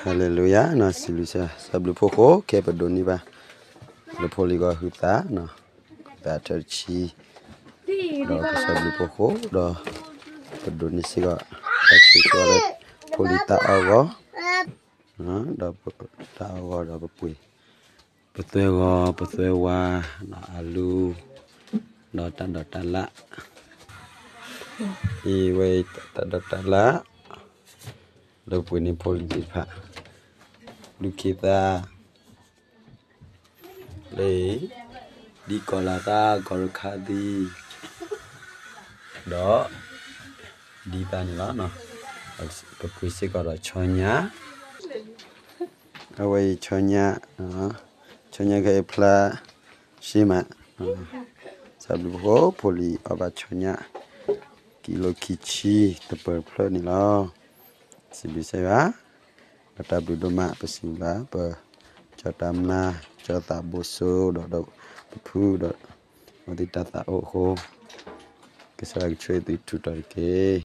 ဟါလ့လူယၤ, စံးဘျုးစံးဘျုးဖိဃိ ခဲပဒိးန့ၢ်ဘၣ် လၢဖိလံၤဂီၢ်ဟုသး, ဟုသးထၢၣ်တဆံ, ဒီးကစံးဘျုးဖိဃိ ဒီးပဒိးန့ၢ်စ့ၢ်ကီး တၢ်ဆိၣ်ဂ့ၤလၢ ဖိလံၤတၢ်အီၣ်ဂီၢ်, ဒီးတၢ်အီၣ်ဂီၢ်ဒီးပပှ့ၤ ပသွဲဂီၤ ပသွဲဝါ, ဒီးအလူ, ဒီးတၢ်ဒိးတၢ်လၣ်, အံၤဝဲအံၤတၢ်ဒိးတၢ်လၣ် လၢပှ့ၤန့ၢ်ဖိလံၤသ့ၣ်တဖၣ် ဒုးက့ၤသး လၢ ဒ်ကီၤလၤတၢ်ကီၤရခါသံ ဒီး ဒ်သးန့ၣ်လီၤ. ပပှ့ၤစ့ၢ်ကီးဒီးဆီညၣ်, အဝဲအံၤဆီညၣ်, ဆီညၣ်ခဲအံၤဖျါ ရှဲမး, စံးဘျုးဖိဃိ ဖိလံၤအီၣ်ဘၣ်ဆီညၣ် ကံလိခံဆံ တပၢၤတဖျၢၣ်န့ၣ်လီၤ. စံးဘျုးစ့ၢ်ကီး ဒီးတၢ်ဘျုးဒိၣ်မး ပစံးဘျုး ပ ကၠီတၢ်မျၢ် ကၠီသးဘိစိဒီး ဒီးပဖုဒီး အဝဲသ့ၣ်တၢ်သးအိၣ်အဃိ ကစၢ်ယွၤကဆိၣ်ဂ့ၤသုထူးတီၤတက့ၢ်.